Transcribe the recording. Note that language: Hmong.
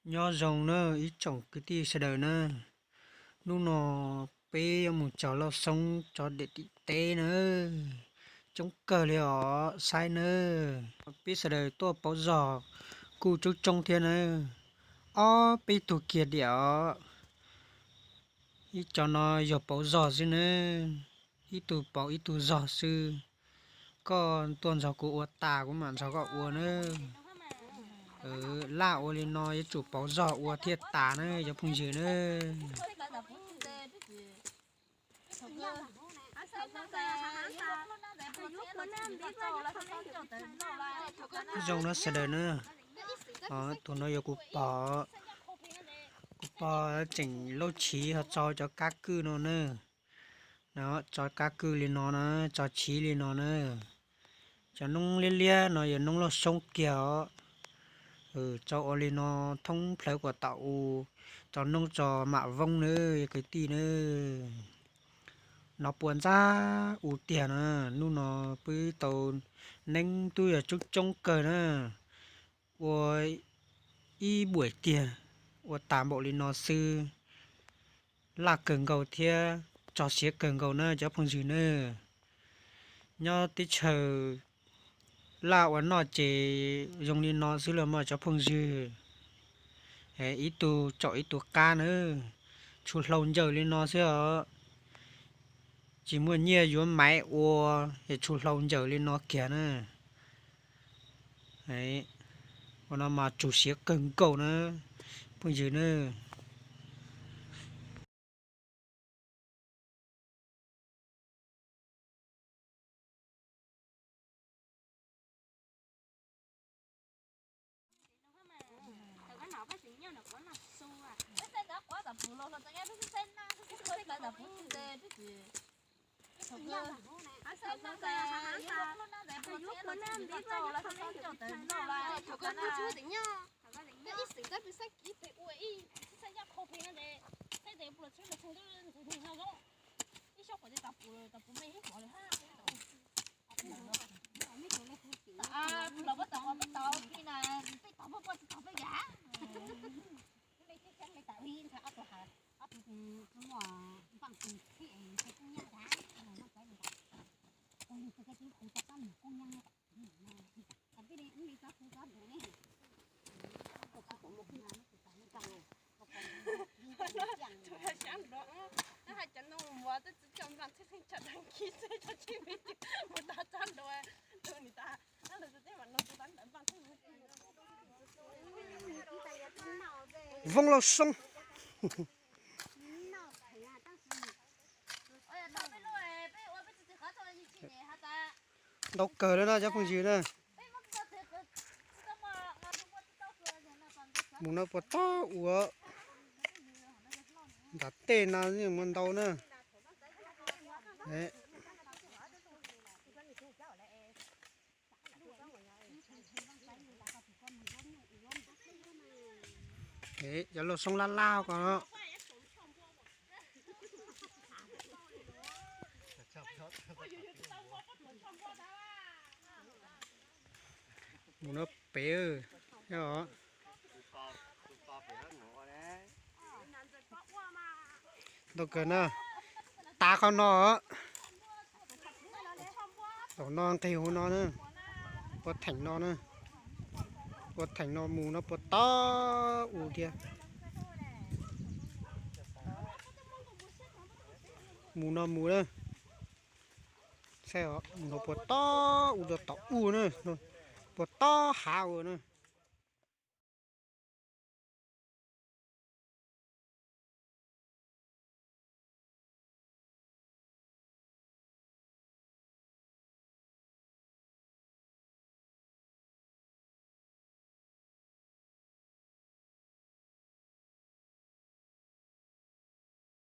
Nyob zoo na ib tsoom kwv tij sawv daws na, hnub no peb yuav mus tso lauj xoob tso daim tim teb na, coob kawg li os saib na. Peb sawv daws tuaj pauv zog kuj coob coob thiab na, ob peb tug kiag diam os. Ib co no yog pauv zog xwb na, ib tug pauv ib tug zog xwb. Koj tuaj nrog kuv ua tas kuv mam nrog koj ua na. Laj ua li no yuav tsum pauv zog ua thiaj tas na cov phooj ywg na. Zoo no sawv daws na, tus no yog kuv pog, kuv pog tseem laub chiv ho tso cov kab kwj no na. Tso kab kwj li no na, tso chiv li no na. Cov noob liab liab no yog noob lauj xoob kiag os. Tso ua li no thoob plawg kom tau u, tso noob tso mam voob na, kwv tij na. No puas ntxab u tiag na, hnub no peb tau neeb twb yog coob coob kawg na. Ua ib buam tiag, ua tas npaum li no xwb, laj kawg nkaus thiab tso siav kawg nkaus na cov phooj ywg na. Nyob teb chaws laj ua noj ces zoo li no xwb los mas cov phooj ywg. Ib tug tsaum ib tug qab na, tshuav hlau ncaws li no xwb os. Tsis muaj nyiaj yuav maiv ua, es tshuav hlau ncaws li no kiag na. Ua no mas tsum siav kawg nkaus na, phooj ywg na. Voob lauj xoob. Ntau kawg li na cov phooj ywg na. Mus no puas tob ua, nram tej no muaj ntau na. Cov lauj xoob laj laj ko. Mus no pem. Ntau kawg na, tav qhov no. Tom no nqis hauv no na, puag theem no na, puag theem no mus no puas tob u thiab. Mus no mus na, saib mus no puas tob u rau tom u na, puas tob hav ua na.